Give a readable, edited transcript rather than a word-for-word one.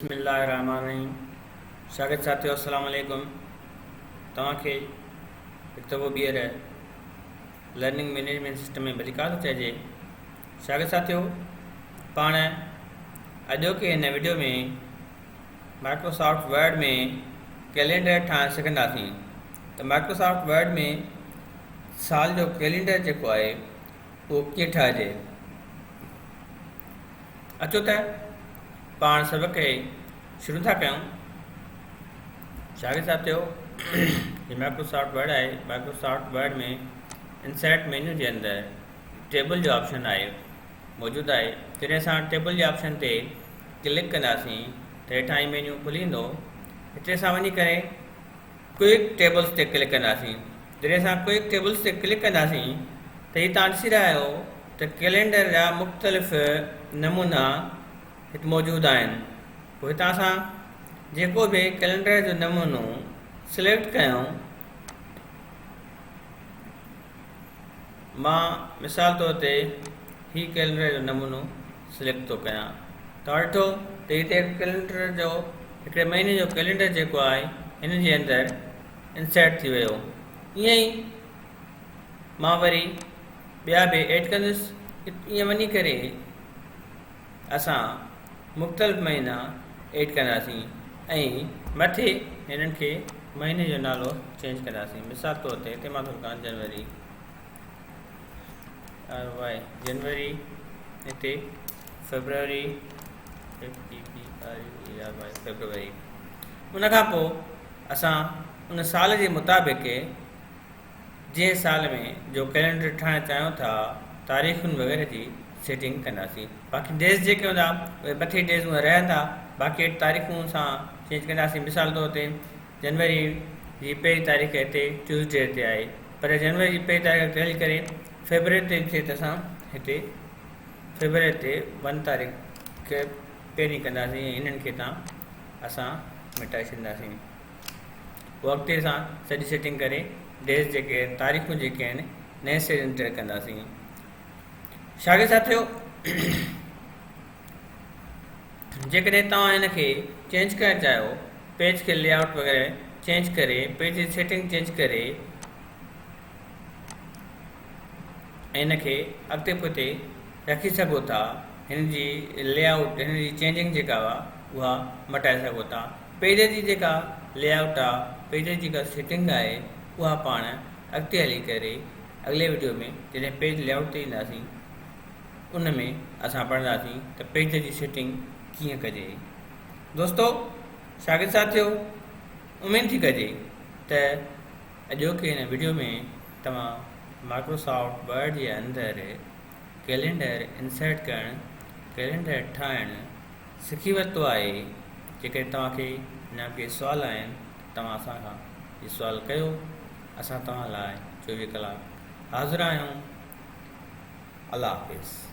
بسم الله الرحمٰن الرحيم شاگرد ساٿيو السلام عليڪم توهان کي هڪ دفعو ٻيهر لرننگ مينيجمينٽ سسٽم ۾ ڀليڪار ٿو چئجي شاگرد ساٿيو پاڻ اڄوڪي هن وڊيو ۾ مائڪروسافٽ ورڊ ۾ ڪئلينڊر ٺاهڻ سکنداسين ته مائڪروسافٽ ورڊ ۾ سال جو ڪئلينڊر جيڪو آهي اهو ڪيئن ٺاهجي اچو ته پاڻ سبق کي شروع ٿا ڪيون. شاگرد ساٿيو هي مائڪروسافٽ ورڊ آهي مائڪروسافٽ ورڊ ۾ انسرٽ مينيو جي اندر ٽيبل جو آپشن آهي موجود آهي جڏهن اسان ٽيبل جي آپشن تي ڪلڪ ڪنداسين ته هيٺان هي مينيو کلي ايندو هتي اسان وڃي ڪري ڪوئڪ ٽيبلز تي ڪلڪ ڪنداسين جڏهن اسان ڪوئڪ ٽيبلز تي ڪلڪ ڪنداسين ته هي توهان ڏسي رهيا آهيو ته ڪئلينڊر جا مختلف نمونا هت موجود آهن پوء هتان اسان جيڪو به ڪئلينڊر جو نمونو سليڪٽ ڪيون مان مثال طور تي هي ڪئلينڊر جو نمونو سليڪٽ ٿو ڪيان توهان ڏٺو ته هتي ڪئلينڊر جو هڪڙي مهيني جو ڪئلينڊر جيڪو آهي هن جي اندر انسرٽ ٿي ويو ائين ئي مان وري ٻيا به ايڊ ڪندس ائين وڃي ڪري اسان مختلف مهينا ايڊ ڪنداسين ۽ مٿي هنن کي مهيني جو نالو چينج ڪنداسين مثال طور تي هتي مان ٿو لکان جنوري آر وائي جنوري هتي February F E B R U A R Y February ان کان پوء اسان ان سال جي مطابق جنهن سال ۾ جو ڪئلينڊر ٺاهڻ چاهيون ٿا تاريخن وغيره جي سيٽنگ ڪنداسين باقي ڊيز جيڪي هوندا اهي مٿي ڊيز اهي رهندا باقي هيٺ تاريخون اسان چينج ڪنداسين مثال طور تي جنوري جي پهرين تاريخ هتي ٽيوزڊي تي آهي پر جنوري جي پهرين تاريخ تي هلي ڪري فيبروري تي ٿئي ته اسان هتي فيبروري تي ون تاريخ پهرين ڪنداسين ۽ انهن کي تان اسان مٽائي ڇڏينداسين پوء اڳتي اسان سڄي سيٽنگ ڪري ڊيز جيڪي آهن تاريخون جيڪي آهن نئين سر انٽر ڪنداسين شاگرد ساٿيو جيڪڏهن توهان هن کي چينج ڪرڻ چاهيو پيج کي لي آئوٽ وغيره چينج ڪري پيج جي سيٽنگ چينج ڪري ۽ هن کي اڳتي پوئتي رکي سگهو ٿا هن جي لي آئوٽ هن جي چينجنگ جيڪا اها مٽائي سگهو ٿا پيج جي جيڪا لي آئوٽ آ پيج جي جيڪا سيٽنگ آهي اها پاڻ اڳتي هلي ڪري اڳلي وڊيو ۾ جڏهن پيج لي آئوٽ تي اينداسين ان ۾ اسان پڙهنداسين ته پيج جي سيٽنگ ڪيئن ڪجي دوستو شاگرد ساٿيو اميد ٿي ڪجي ته اڄوڪي هن وڊيو ۾ توهان مائڪروسافٽ ورڊ جي اندر ڪئلينڊر انسرٽ ڪرڻ ڪئلينڊر ٺاهڻ سکي ورتو آهي جيڪڏهن توهان کي اڃا ڪي سوال آهن ته توهان اسان کان اهي سوال ڪيو اسان توهان لاء 24 ڪلاڪ حاضر آهيون الله حافظ.